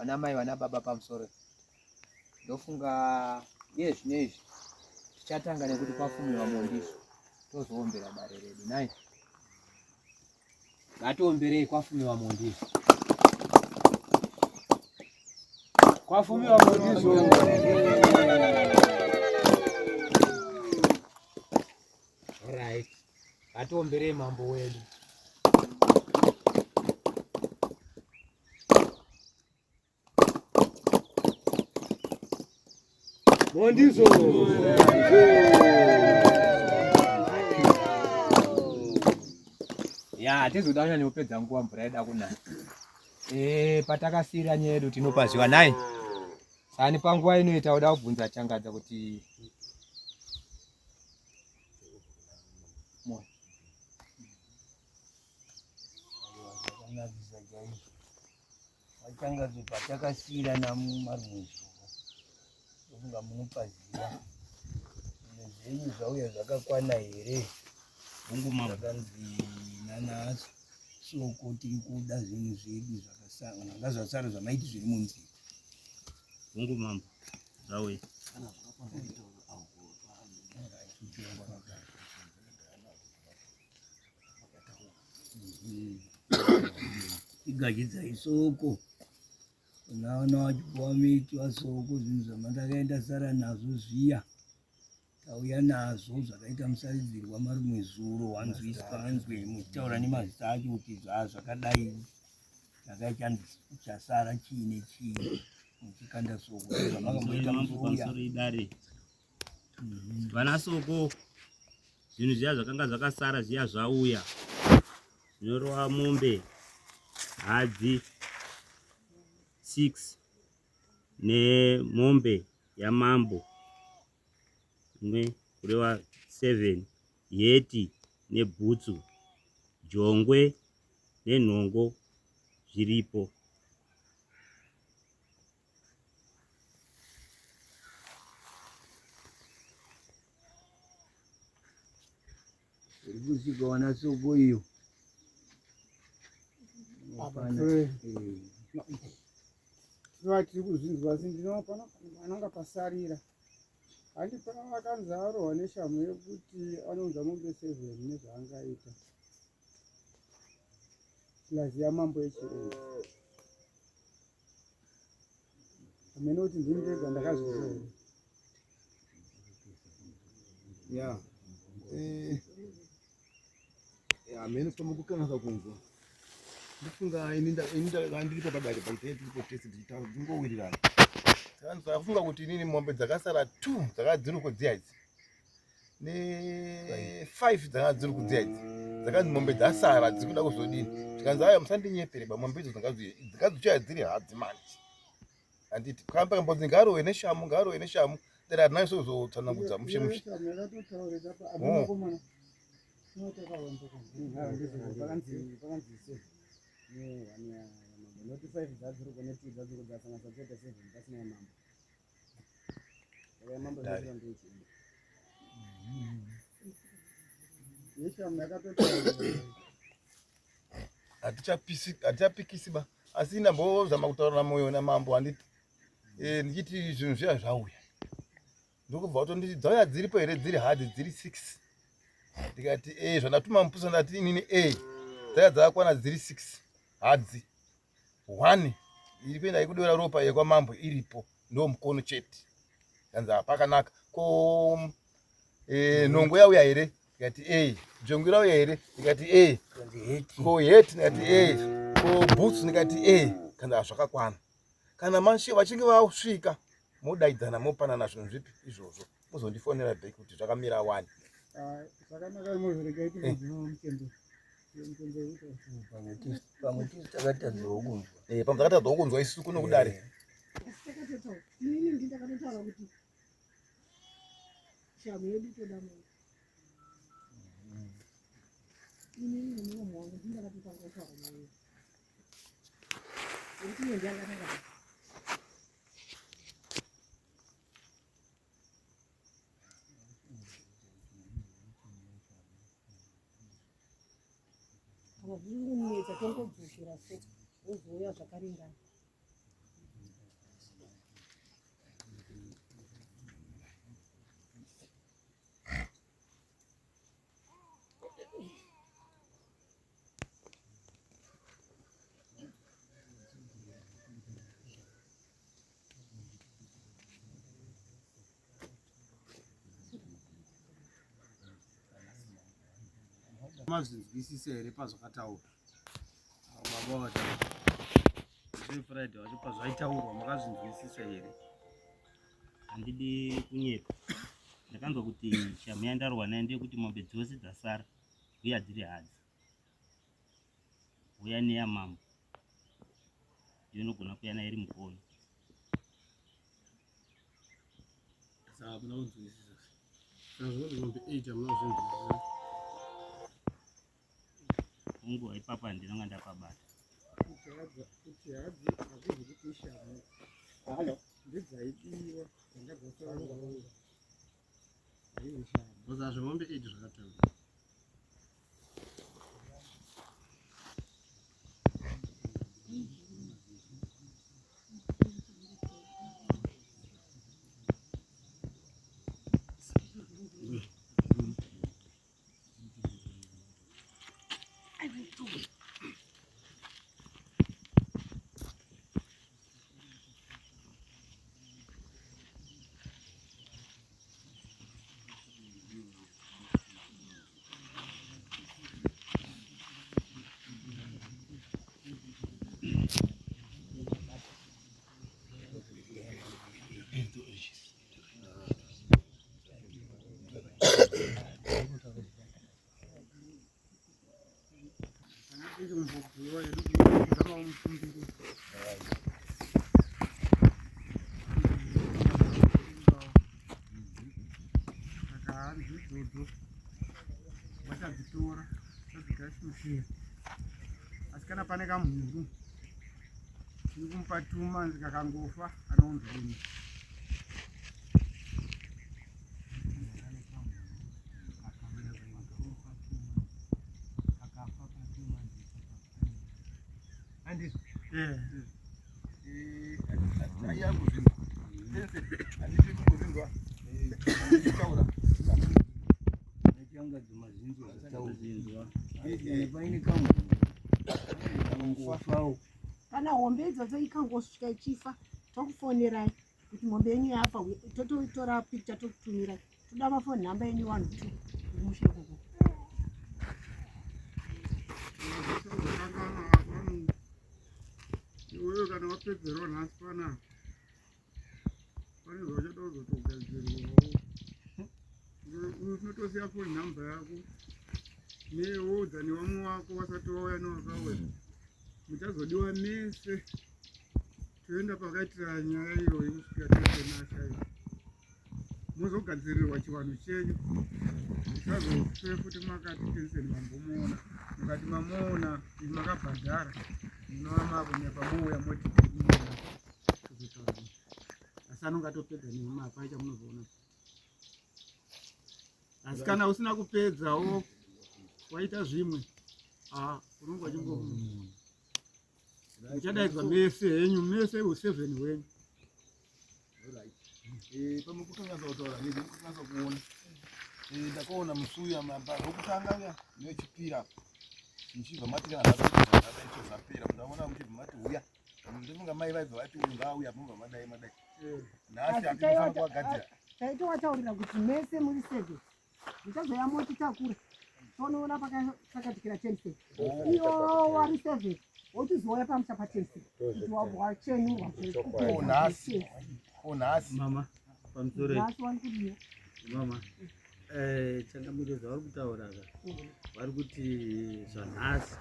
Vana mai vana baba pamusoro. Ndofunga iye zvino izvi tichatanga nekuti kwafumiwa mondiso tozoombera dare redu nai. Ngatiomberei kwafumiwa mondiso. Kwafumiwa mondiso. Alright. Ngatiomberei mambo wedu. Mondizo. Ya, tizoda kunyanya kupedza nguva mvura ida kunaya. Eh, patakasiira nyaya yedu tinopaziva nai. Sani panguva ino tauda kubvunza Changadza kuti Moyo. Zvakanakisa chaizvo. VaChangadzo patakasiirana mumarimwe zuro ndofunga munopaziva. Zvinhu zvenyu zvauya zvakakwana here? Hongu mambo. Zvakanzi nana Soko tiri kuda zvinhu zvedu zvakasara zvanga zvasara zvamaiti zviri munzira. Hongu mambo. Zvauya. Igachidzai soko unaona wachipuwa miti wasoko zvinhu zvamandakaenda sara nazvo zviya tauya nazvo zvakaita musaridzirwa marimwe zuro wanzwiswa anzwe muchitaura nemazita acho kuti zvaa zvakadai chakaita chasara chii nechii muchikanda soko zvamakamboita musi uya vana soko zvinhu zviya zvakanga zvakasara zviya zvauya zvinorova mombe hadzi 6 nemombe yamambo imwe kureva 7 yeti nebhutsu jongwe nenhongo zviripo. Uri kusvika wana soko iyo. Tinova tiri kuzvinzwa asi ndinoona pano pananga pasarira. Handi pano akanzi arohwa neshamhu yekuti anounza mombe seven nezvaangaita. Plus yamambo yechirenje. Hameno kuti ndini ndega ndakazvinzwa here. Ya. Eh. Hameno pamwe kukanaka kunzwa. Ndifunga ini ndiripo padare paitei tiripo tese tichitaura tingowirirana. Saka ndikafunga kuti inini mombe dzakasara 2 dzakanga dziri kudziya idzi. Ne 5 dzakanga dziri kudziya idzi. Dzakanzi mombe dzasara dziri kuda kuzodini. Zvikanzi aya musandinyepere ba mombe idzo dzanga dziri hadzi manje. Handiti kamba kambonzi ngarowe neshamu ngarowe neshamu dera harina kuzotsanangudza mushe mushe. Oh. Hatichapikisi ba asi ndambozama kutaura namoyo namambo handiti eh, ndichiti zvinhu zviya zvauya ndokubva watonditi dzauya dziripo here dziri hadzi dziri six ndikati e eh, zvandatuma mupusa ndati inini e eh, dzauya dzakakwana dziri six hadzi one iri kuenda ikudora ropa yekwamambo iripo ndo mukono chete kanzi hapakanaka ko e, nongo yauya here ndikati e jongwe rauya here ndikati e ko heti ndikati e ko boots ndikati e kanzi hazvakakwana kana mashe vachinge vasvika modaidzana mopanana zvinhu zvipi izvozvo mozondifonera back kuti zvakamira wani ah, zvakanaka mozoregai timuchembere pamwe tisu takatadzawo kunzwa eh, pamwe takatadzawo kunzwa isu kuno kudare eh. Inini ndakatotaura kuti shamu yedu toda munhu inini nemuromo wangu ndindakatotanga kutaura naye nekuti iye ndiye akatanga. Kana zviri kunetsa tongodzokera so wozouya zvakaringana. Mazvinzwisisa here pazvakataurwa? Baba vataura. Friday wacho pazvaitaurwa makazvinzwisisa here? Handidi kunyepa. Ndakanzwa kuti shamhu yandarohwa nayo ndeyekuti mombe dzose dzasara huya dziri hadzi. Huya neyamambo. Ndiyo inogona kuya nayo iri mukono. Saka hamuna kunzwisisa. Saka zvinonzi mombe 8 hamuna kuzvinzwisisa. Kunguva ipapo handinonga ndapabata. Kuti hadzi hakuzi kuti ishamhu. Ndedzaidiwa dzanga dzasara dzawanda. Haizi shamhu. Because hazvemombe 8 zvakataurwa. Saka hanzi idzodzo vachadzitora vadzigashushira asi kana pane kamhuru tiri kumupa tuma kakangofa anounza rimwe. Kana hombe idzodzo ikangosvika ichifa tokufonerai kuti mombe yenyu yafa tototora picture tokutumirai toda mafoni nhamba yenyu one two kumusha ikoko. Iwewe kana wapedzerwa nhasi panapa pane zvauchada kuzotogadzirwawo unotosiya foni nhamba yako newoudza nevamwe wako vasati vauya newakauya muchazodiwa mese toenda pakaitira nyaya iyoyi kusvikira tesenasha iyo mozogadzirirwa chivanhu chenyu musazofe futi makati tensen mambomuona mukati mamuona imi makabhadhara munova makunyepa mouya moti tirimuona tozotaura asi anonge atopedza nemi hapana chamunozoona asi kana usina kupedzawo waita zvimwe ah, unonge uchingo muchadaidzwa mese henyu mese useven hwenyu. Eh, pamwe kutonyatsa kutaura nezve kutonyatsa kuona eh, ndakaona musi uya wekutanga uya newechipiri apa muchibva mati kana zvapera izvo zvapera ndaona muchibva mati huya ndofunga mai vaibva vati uyu ngaauya mobva madai madai eh. nhasi hatinofanira kuwagadzira taitowataurira kuti mese muri seven muchazouya motitakura tonoona pakatikira tense oh. iyo wari seven wochizouya pamusha patense kuti wachenurwa oh, nhasi oh, nhasi mama pamusoro nhasi wani kudiwa mama eh, changamire zvavari kutaura ka vari kuti zvanhasi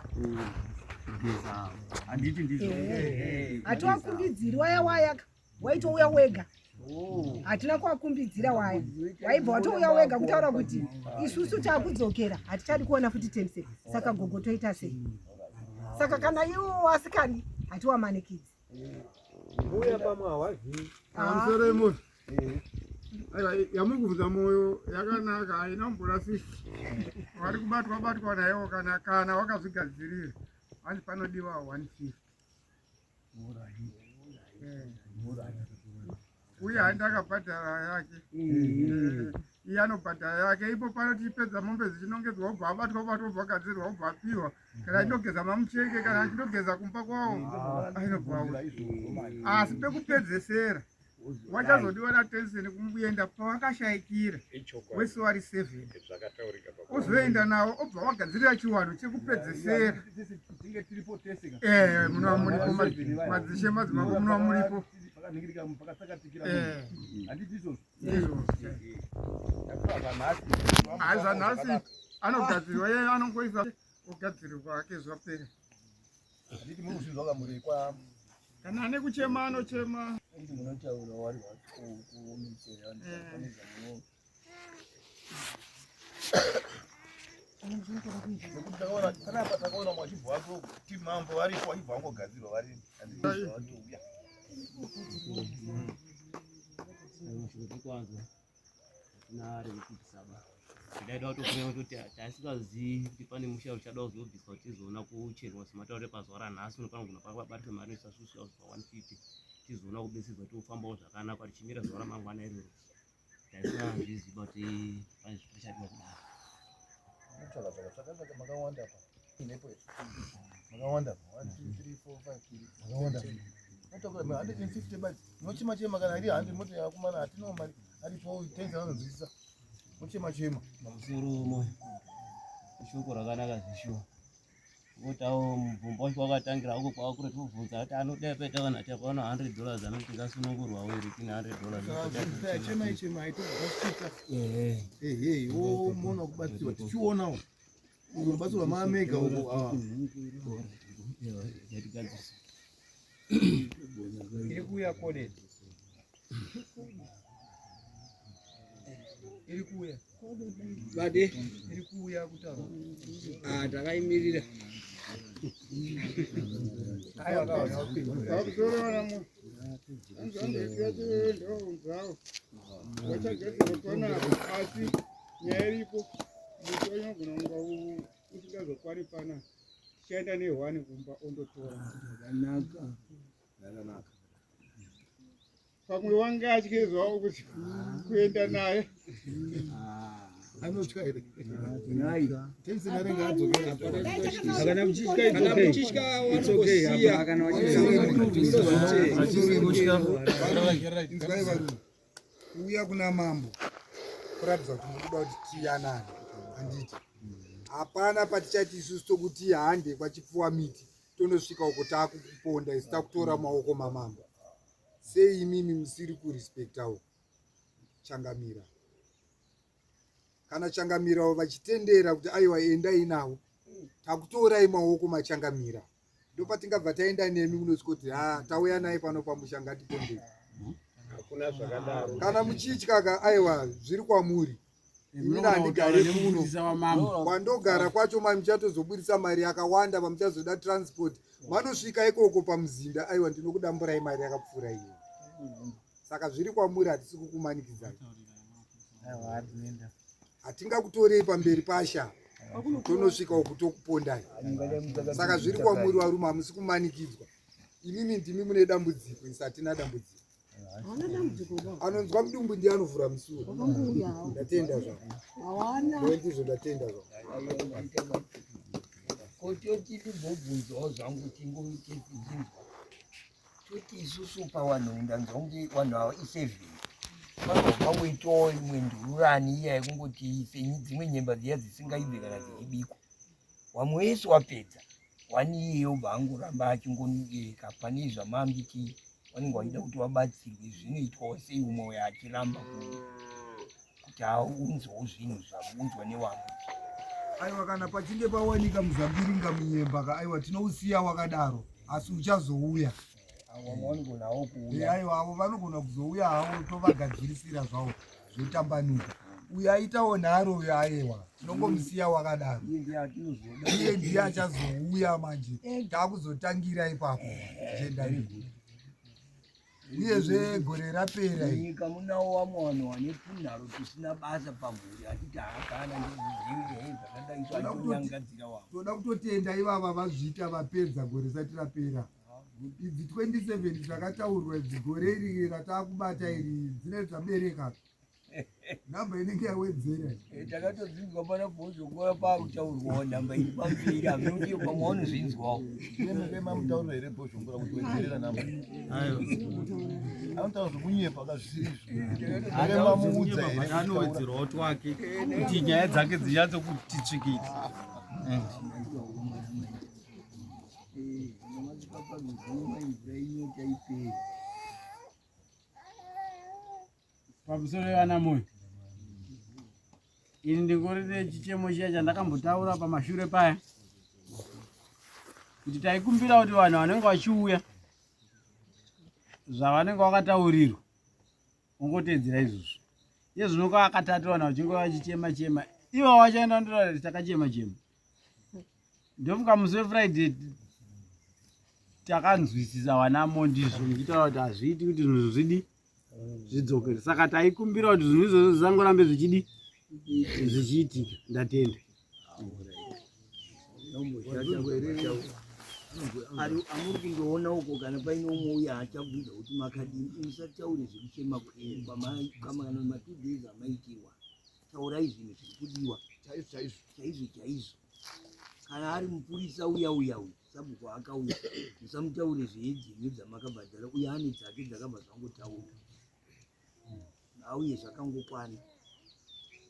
kugeza handiti ndizvo eh, hatiwakumbidziri waya wayaka waitouya wega oh. hatina kuwakumbidzira waya waibva watouya wega kutaura kuti isusu takudzokera hatichadi kuona futi tense saka gogo toita sei saka kana iwo wasikadi hatiwamanikidzi mbuya pamwe hawazivi pamusoro yemunhu aiwa yamuri kubvunza moyo yakanaka haina kumborasisa vari kubatwa batwa naiwo kana kana wakazvigadzirira hanzi panodiwa 150 uye handi akabhadhara yake mm. iye anobhadhara yake ipo pano tichipedza mombe dzichinongedzwa obva abatwa batwa obva agadzirwa obva apiwa kana achindogeza mamucheke kana achindogeza kumba kwawo ah. ainobvawo asi pekupedzesera. Wachazodiwa naTensen kumbuenda pawakashaikira wese wari 7 ozoenda nawo obva wagadzirira chiwanhu chekupedzesera. Eh, munova muripo madzishe madzimambo munova muripo. Eh. Ndizvozvo. Hayi zvanhasi anogadzirwa iye anongoisa ogadzirirwa hake zvapera. Handiti muri kuzvinzwa kamuri kwa Kana ane kuchema anochema. Andi munotaura wari kuomesera pane zvamuno nekuti takaona panapa takaona mwachibva wako kuti mambo varipo vachibva vangogadzirwa vari handiti vatouya. Kwanza hatina rekupikisa ba ndaida kutofunga kuti taisikazivi kuti pane musha uchada kuzobviswa kuti tizoona kucherwa sematauriro pazuva ranhasi unofana kugona pakabatwa mari inoisa susu pa 150 tizoona kubetserwa tofambawo zvakanaka tichimira zuva ramangwana iroro taisazviziva kuti pane zvichadiwa kudaro. Tsvaka tsvaka tsvaka tsvaka makawanda apa. Mhepo iyi. Makawanda apa. 1 2 3 4 5 makawanda. Motakura 150 basi. Mochema chema kana iri 100 moti akumana hatinawo mari. Aripo tenzi anonzwisisa. Mochema chema. Pamusoro moyo shoko rakanaka zvishuwa ngotawo mubvumbo wacho wakatangira uko kwakure tobvunza kuti anodai paita vanhu ati akaona 100 dollars anoti ngasunungurwawo here tine 100 dollars Chema chema aitobva Ehe ehe wo mona kubatsirwa tichionawo. Unobatsirwa maamega uko ah. Yatigadzirisa. Iri kuuya coded. Iri kuuya. Bade. Iri kuuya kutaura. Ah, takaimirira. Aiwa kaona upenyu. Pamusoro vana anzandoiaendaunzawo wachagadzirwa panapa asi nyaya iripo muti wacho unogona kunga usingazokwani panapa tichaenda nehwani kumba ondotora. Zvakanaka. Zvakanaka. Pamwe wanga atye zvawo kuti kuenda naye. Anotya here? Nhai. Tenzi anenge adzokera. Kana muchitya it's okay. It's okay. Hapana kana Inzwai varume, kuuya kuna mambo kuratidza kuti muri kuda kuti tiyanane, handiti? Hapana patichati isusu tokuti hande kwachipfuwa miti tonosvika uko taakukuponda isu takutora maoko mamambo. Sei imimi musiri kurespektawo changamira? Kana changamira vachitendera kuti aiwa endai navo, takutorai maoko machangamira. Ndopatingabva taenda nemi kunosvika kuti ha tauya naye pano pamusha ngatipondei. Hakuna zvakadaro. Kana muchitya ka aiwa zviri kwamuri. Inini handigare kuno. Kwandogara kwacho mai muchatozoburitsa mari yakawanda pamuchazoda transport. Manosvika ikoko pamuzinda aiwa ndinokudamburai mari yakapfuura iyo. Saka zviri kwamuri hatisi kukumanikidzai. Hatingakutorei pamberi pasha tonosvika uku tokupondai. Saka zviri kwamuri varume hamusi kumanikidzwa. Imimi ndimi mune dambudziko isu hatina dambudziko. Hauna dambudziko baba. Anonzwa mudumbu ndiye anovhura musuo. Wakangouya hawo. Ndatenda zvangu. Hawana. Ndo ndizvo ndatenda zvangu. Kototi ndimbobvunzawo zvangu tingoitedzinzwa toti isusu pawanhu ndanzwa kunge vanhu ava iseven vanhu vangoitawo imwe ndururani iya yekungoti senyi dzimwe nyemba dziya dzisingaibve kana dzichibikwa wamwe wese wapedza wani iye obva angoramba achingoyeka pane zvamambiti vanenge vachida kuti vabatsirwe zvinoitwawo sei umwe uyo achiramba kuti aunzewo zvinhu zvaunzwa nevamwe. Aiwa kana pachinge pawanika muzambiringa munyemba ka aiwa tinousiya wakadaro asi uchazouya. Vamwe vanogonawo kuuya. Aiwa avo vanogona kuzouya havo tovagadzirisira zvavo zvotambanuka. Uyo aitawo nharo uyo aiwa tinongomusiya wakadaro. Iye ndiye atinozoda. Iye ndiye achazouya manje takuzotangira ipapo tichienda iko. Uyezve gore rapera iri. Munyika munawo vamwe vanhu vane tunharo tusina basa pamhuri achiti haakana ndizvizive hei zvakadai so achitonyangadzira wamwe. Toda kutotenda ivava vazviita vapedza gore risati rapera. Idzi 27 dzakataurwa idzi gore iri rataakubata iri dzine dzabereka. Namba inenge yawedzera. Eh, takatozvinzwa pana bhozhongora pakutaurwawo nhamba iri pamberi hameno pamwe vanozvinzwawo. Mamutaurira here bhozhongora kuti wedzerera namba? Anotaura zvekunyepa kazvisiri izvo. Mamuudza here? Anowedzerawo twake kuti nyaya dzake dzinyatso kuti tsvikiti. Pamusoro yevana Moyo, ini ndingori nechichemo chiya chandakambotaura pamashure paya kuti taikumbira kuti vanhu vanenge vachiuya zvavanenge vakataurirwa ongoteedzera izvozvo. Iye zvino kwakatatu vanhu vachinge vachichema chema, ivo vachaenda ndotaura kuti takachema chema. Ndofunga musi weFriday takanzwisisa vanamo ndizvo ndichitaura kuti hazviiti kuti zvinhu zvidi zvidzokere saka taikumbira kuti zvinhu izvozvo zvisangorambe zvichidi zvichiitika ndatenda Amuri kundoona uko kana paine umwe uya achabvunza kuti makadini musataure zvekuchema kwenyu kwamana ma2 days amaitirwa taurai zvinhu zviri kudiwa chaizvo chaizvo chaizvo chaizvo kana ari mupurisa uya uya uya sabhuku akauya musamutaure zveedzenyu dzamakabhadhara uya ane dzake dzakabva zvangotaura auye zvakangokwana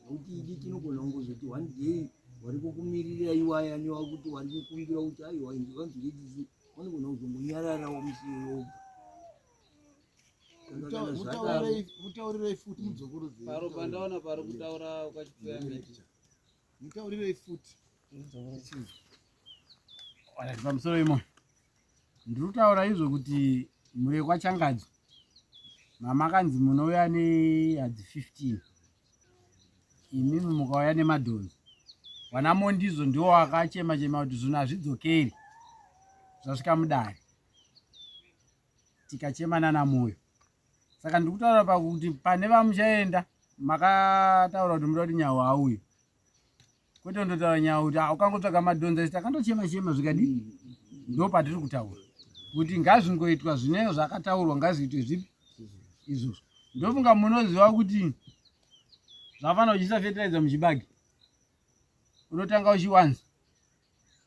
nokuti idi tinogona kungozoti one day wari kukumirira iwaya newakuti wari kukumbira kuti aiwa vanzwiredzisi vanogona kuzongonyararawo musi iyoyo Mutaurirei futi mudzokorodze. Paro pandaona pari kutaura kwachipfuya miti. Mutaurirei futi. Pamusoro imo ndiri kutaura izvo kuti mure kwachangadzo mama kanzi munouya nehadzi 15 imimi mukauya nemadhonzo vana Mondizo ndiwo wakachema chema kuti zvinhu hazvidzokeri zvasvika mudare tikachema nana Moyo saka ndiri kutaura pakuti pane vamuchaenda makataura kuti muda kuti nyawo auye kwete ndotaura nyawo kuti ah, ukangotsvaga madhonza isi takandochema chema zvikadii ndo patiri kutaura kuti ngazvingoitwa zvinenge zvakataurwa ngazviitwe zvipi izvozvo ndofunga munoziva kuti zvafanira uchiisa fertilizer muchibage unotanga uchiwanza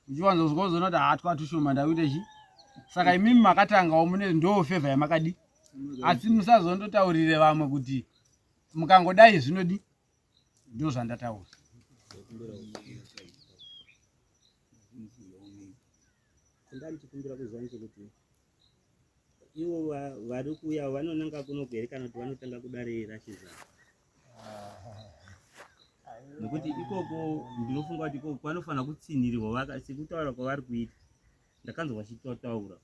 uchiwanza kusvika uzoona kuti hatwa tushoma ndakuita chi saka imimi makatangawo mune ndo fevha yamakadi asi musazondotaurire vamwe kuti mukangodai zvinodi ndo zvandataura Ndandikumbira kuziva nechekuti ivo vari kuuya vanonanga kuno here kana kuti vanotanga kudare raChizana nekuti ikoko ndinofunga kuti ikoko vanofanira kutsinhirirwa sekutaura kwavari kuita ndakanzwa vachitotaura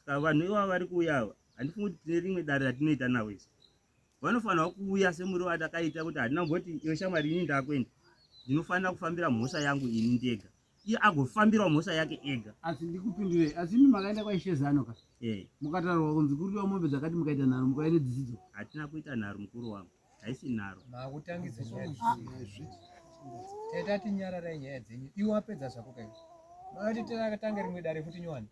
saka vanhu ivava vari kuuya ava handifungi kuti tine rimwe dare ratinoita navo isu vanofanirwa kuuya semuriwo atakaita kuti handina kumboti iwe shamwari ini ndakuenda ndinofanira kufambira mhosva yangu ini ndega iye agofambirawo mhosva yake ega asi ndikupindurei asi imi makaenda kwaishe zano ka eh. mukataurwa kunzi kuri kudiwa mombe dzakati mukaita nharo mukauya nedzisidzo hatina kuita nharo mukuru wangu haisi nharo makutangisa nyaya teta tinyararai nyaya dzenyu iwe wapedza zvako kai makati takatanga rimwe dare futi nyowani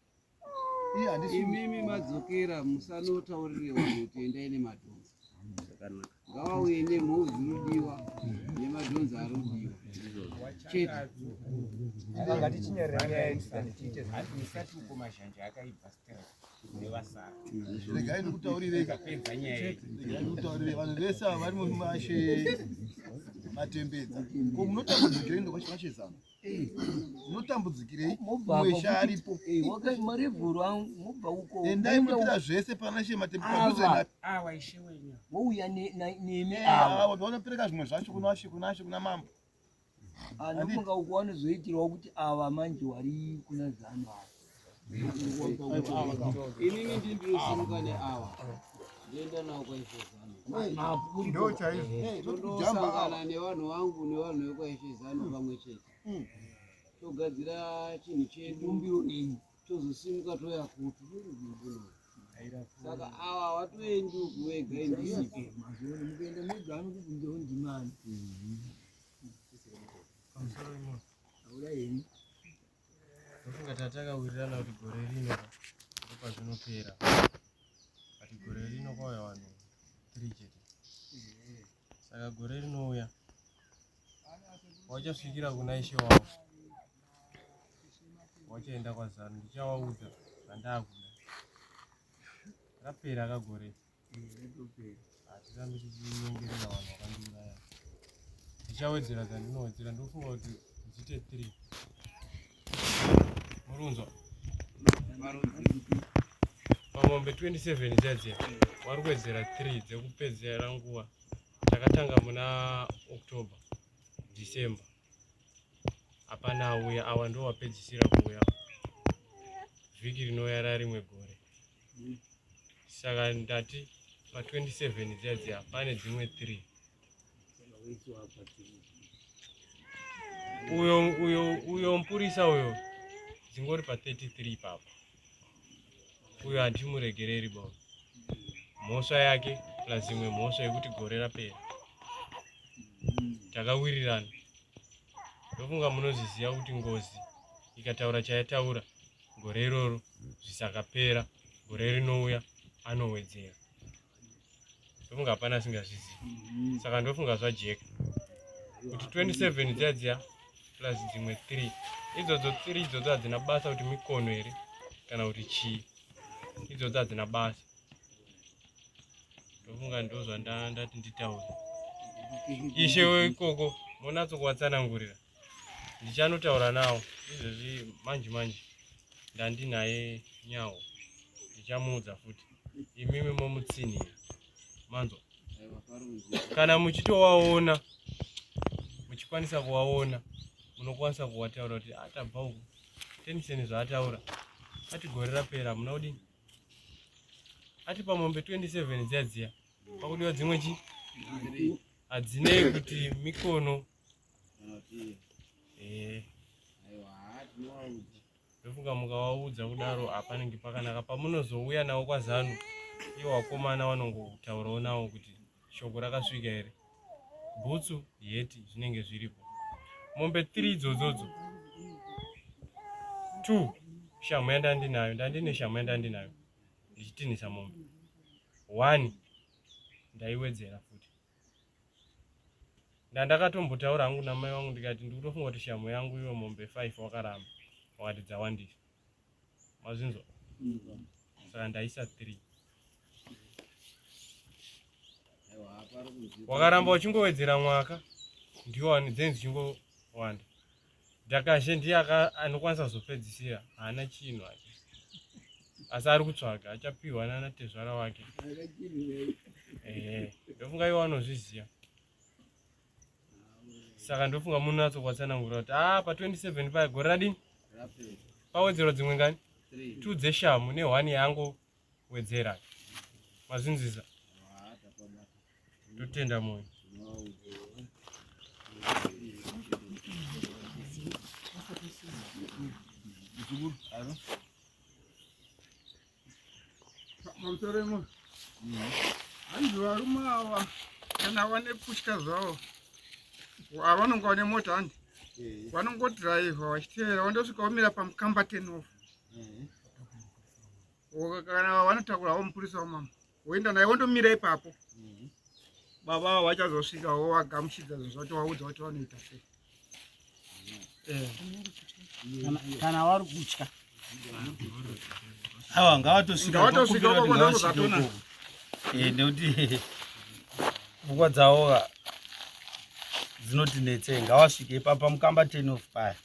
Imimi madzokera musanotaurire vanhu kuti endai nemadhonza. Ngavauye nemhou dzinodiwa nemadhonza arikudiwa chete. Regai ndikutaurirei, regai ndikutaurirei vanhu vese ava vari mumashe matembedza ko munotambudzikirei ndokwachivashezana Munotambudzikirei? Mweshe aripo. Marevhuru angu mobva uko. Endai munopira zvese pana Ishe Matemba padhuze na awa Ishe wenyu. Wouya nemi ava. Avo vanopereka zvimwe zvacho kuna Ishe kuna Ishe kuna mambo. Anofunga uko vanozoitirwa kuti ava manje wari kuna zano ava. Inini ndini ndinosimuka neawa ndoenda nawo kwaIshe Zano. Ndo chaizvo. Tondosangana nevanhu vangu nevanhu vekwaIshe Zano pamwe chete. Togadzira chinhu chedu tozosimuka toya kupi saka awa hawatoendi uku wega indisipo. Mukaenda mega anokubvunzawo ndimani. Taura henyu. Ndofunga tatakawirirana kuti gore rino ndopazvinopera but gore rino kwauya vanhu 3 chete. Saka gore rinouya wachasvikira kuna ishe wavo wachaenda kwazano ndichawaudza zvandakuda rapera kagore hatirambi tichinyengerera vanhu vakandiuraya ndichawedzera dzandinowedzera ndofunga kuti dziite 3 murunzwa pamombe 27 dziya dziya wari kuwedzera 3 dzekupedzera nguva takatanga muna october december hapana auya awa ndo wapedzisira kuuya vhiki rinouya rarimwe gore saka ndati pa 27 dziya dziya pane dzimwe 3 uyo uyo uyo mupurisa uyo dzingori pa 33 ipapo uyo handimuregereri bo mhosva yake plus imwe mhosva yekuti gore rapera takawirirana ndofunga munozviziva kuti ngozi ikataura chayataura gore iroro zvisakapera gore rinouya anowedzera ndofunga hapana asingazvizivi saka ndofunga zvajeka kuti 27 dziya dziya plus dzimwe 3 idzodzo 3 idzodzo hadzina basa kuti mikono here kana kuti chii idzodzo hadzina basa ndofunga ndozvandandati nditaure ishe weikoko monatso kuvatsanangurira ndichanotaura nawo izvezvi manje manje ndandinaye nyawo ndichamuudza futi imimi momutsinhira manzwa kana muchitowaona muchikwanisa kuwaona munokwanisa kuwataura kuti atabva ah, uku teniseni zvaataura ati gore rapera hamuna kudini ati pamombe 27 dziya dziya pakudiwa dzimwe chi hadzinei kuti mikono eh. Ndofunga mukawaudza kudaro hapanenge pakanaka pamunozouya nawo kwazanu iwo wakomana wanongotaurawo nawo kuti shoko rakasvika here bhutsu yeti zvinenge zviripo mombe 3 idzodzodzo 2 shamhu yandandinayo ndandine shamhu yandandinayo ndichitinhisa mombe 1 ndaiwedzera futi ndandakatombotaura hangu namai vangu ndikati ndikutofunga kuti shamhu yangu iwe mombe 5 wakaramba wakati dzawandisa mazvinzwa saka ndaisa 3 wakaramba uchingowedzera mwaka ndiwo dzenzi dzichingowanda Dhakashe ndiye anokwanisa kuzopedzisira haana chinhu ake asi ari kutsvaga achapiwa nana tezvara wake ehe ndofunga iwo anozviziva saka ndofunga munatso kwatsanangura kuti a ah, pa 27 paya gore radini pawedzerwa dzimwe ngani two dzeshamu ne one yangu wedzera mazvinzwisa totenda moyo Pamusoro imo hanzi varume ava kana vane kutya zvavo vanonga vane mota handi vanongodhiraivha vachitevera vandosvika vomira pamukamba ten off kana vanotakura havo mupurisa wamama woenda naye wondomira ipapo mhm. baba avo vachazosvika wovagamuchidza zvinhu zvacho waudza kuti vanoita sei eh. kana vari kutya awa ngavatosvika eh, nekuti pfungwa dzavo dzinotinetsei ngawasvike ipapa mukamba ten of paya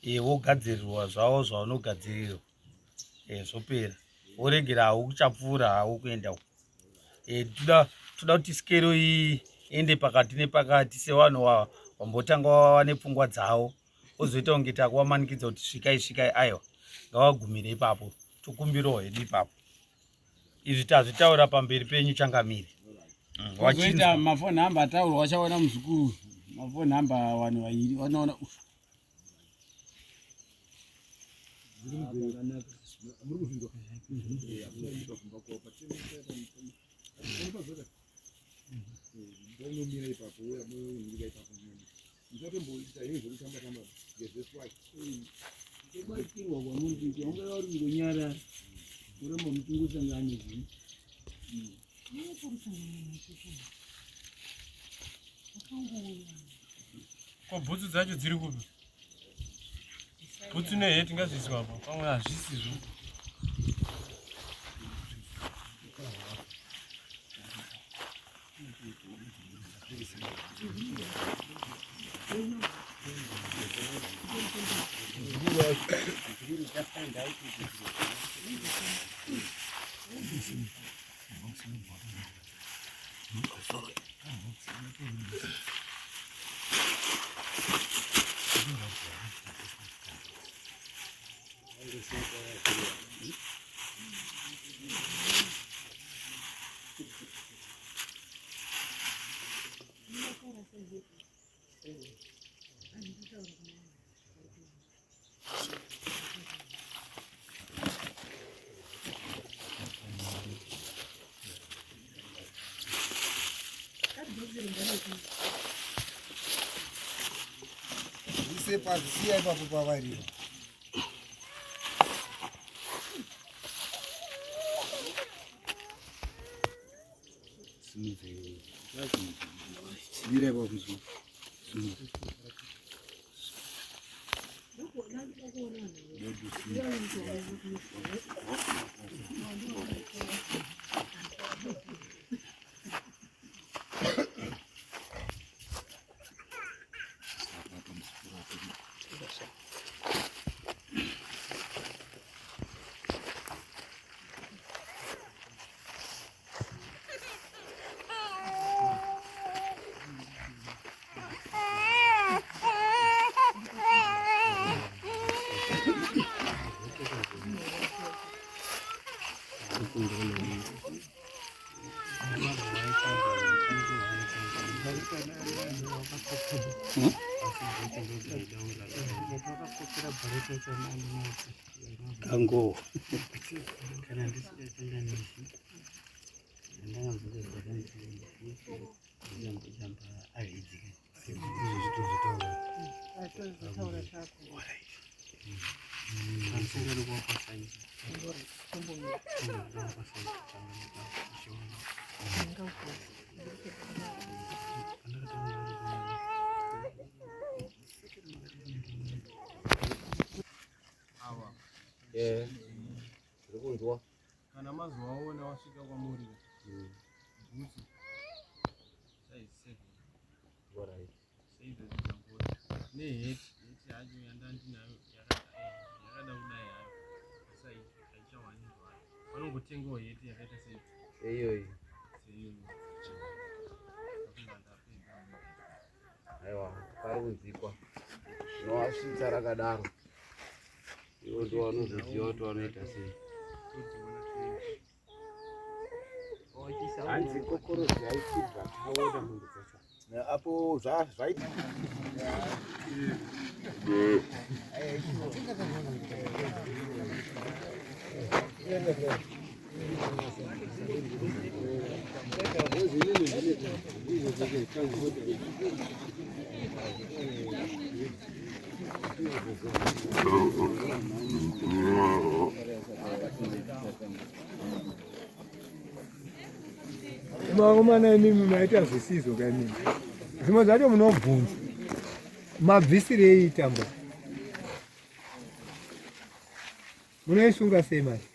eh, wogadzirirwa zvavo zvaunogadzirirwa e, zvopera woregera hawo kuchapfuura hawo kuenda uko e, toda toda kuti sikero iende pakati nepakati sevanhu wambotanga wava nepfungwa dzavo ozoita kunge takuwamanikidza kuti svikai svikai aiwa ngawagumire ipapo tokumbirawo hedu ipapo izvi tazvitaura pamberi penyu changamire mm, wazoita mafoni hamba ataurwa wachaona muzukuru mafoni hamba vanhu vairi vanoona Unomira ipapo uya unomira ipapo musatomboita henyu zvekutamba tamba gezeswai kubatsirwa kwamuri kuita unga uri kungonyarara uramba muchingosangana nezvinhu Ko bhutsu dzacho dziri kupi? Bhutsu neheti ngazviiswe apo, pamwe hazvisizvo. Ise pasi siya ipapo pavarira. Mira ipapo muzukuru. Kango. Eh, ndiri kunzwa. Kana mazovaona wasvika kwamuri bhutsu size 7 Alright. seidzodzo dzangori neheti heti yacho yandandinayo yakada kudai hayo asi haichawanirwa hayo vanongotengawo heti yakaita Seiyoyi. seiyoyo ndapedza. Aiwa, pari kunzikwa. Unovasvitsa rakadaro. Ivo ndivo vanozoziva kuti vanoita sei. Hanzi kokorozi yaitibva taona mombe dzacho. Apo zvaita Vakomana imimi maita zvisizvo ka imimi. Zvimwe zvacho munobvunza. Mabvisirei tambo? Munoisunga sei manje?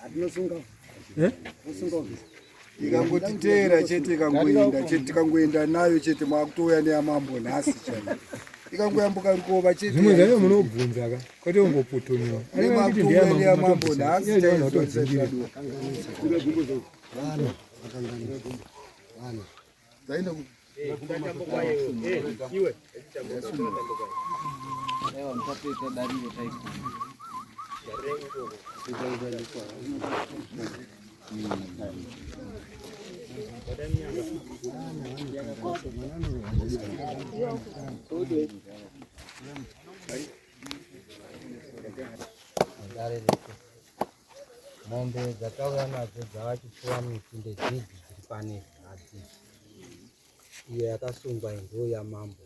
Atinosunga. Eh? Tosunga ubvisa. Ikangotiteera chete ikangoenda chete tikangoenda nayo chete makutouya neyamambo nhasi chaiyo. Ikangoyambuka rukova chete. Zvimwe zvacho munobvunza ka kwete kungoputunura. Nemakuuya neyamambo nhasi chaiyo. Dare rese mombe dzatauya nadzo dzava chipfuwa miti ndedzidzi dziri pane hadzi iyo yakasungwa iyi ndiyo yamambo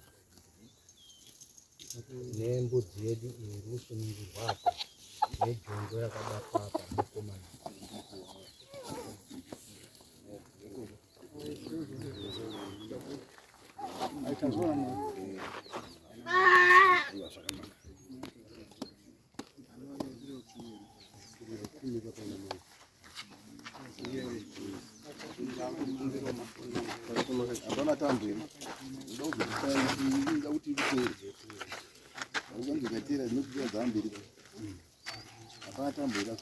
nembudzi yedu iyi iri kusunungurwa apa nejongo rakabatwa apa mukomana. Hapana tambo here? Ndoda kuti ikuteere. Ukange ukateera ndinokuita dzamberi. Hapana tambo here?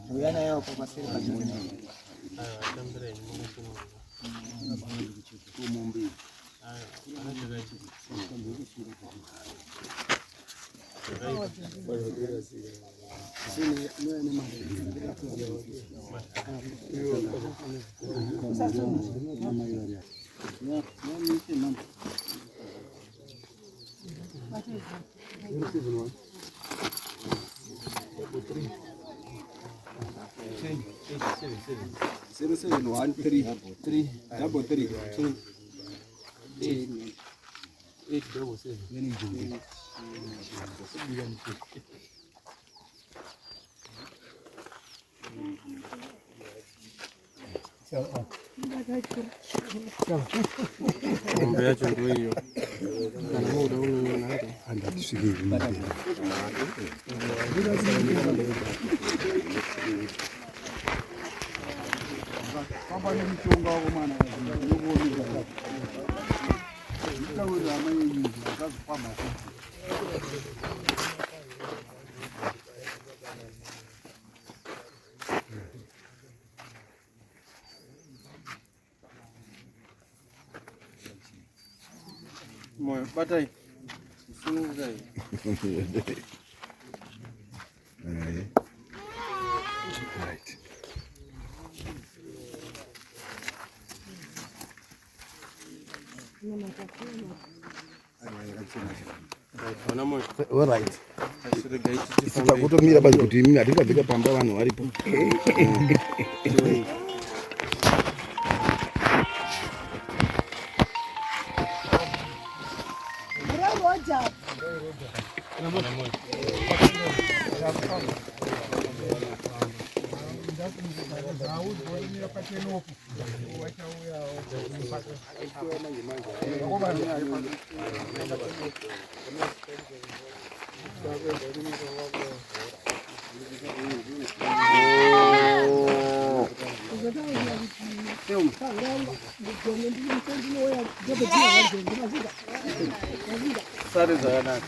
Uya nayo paseri padhuze. Zero seven one three three double three two eight eight double seven. Mombe yacho ndoiyo. Kana muda unoiona hake. Famba nemushonga wako mwana unokuoneka. Mutaurira hama yenyu akazofamba futi. Moyo batai. Sunungukai. Right. Alright. Isu takutomira basi kuti imi hatingabvika pamba vanhu varipo. Roja. Sare zvakanaka.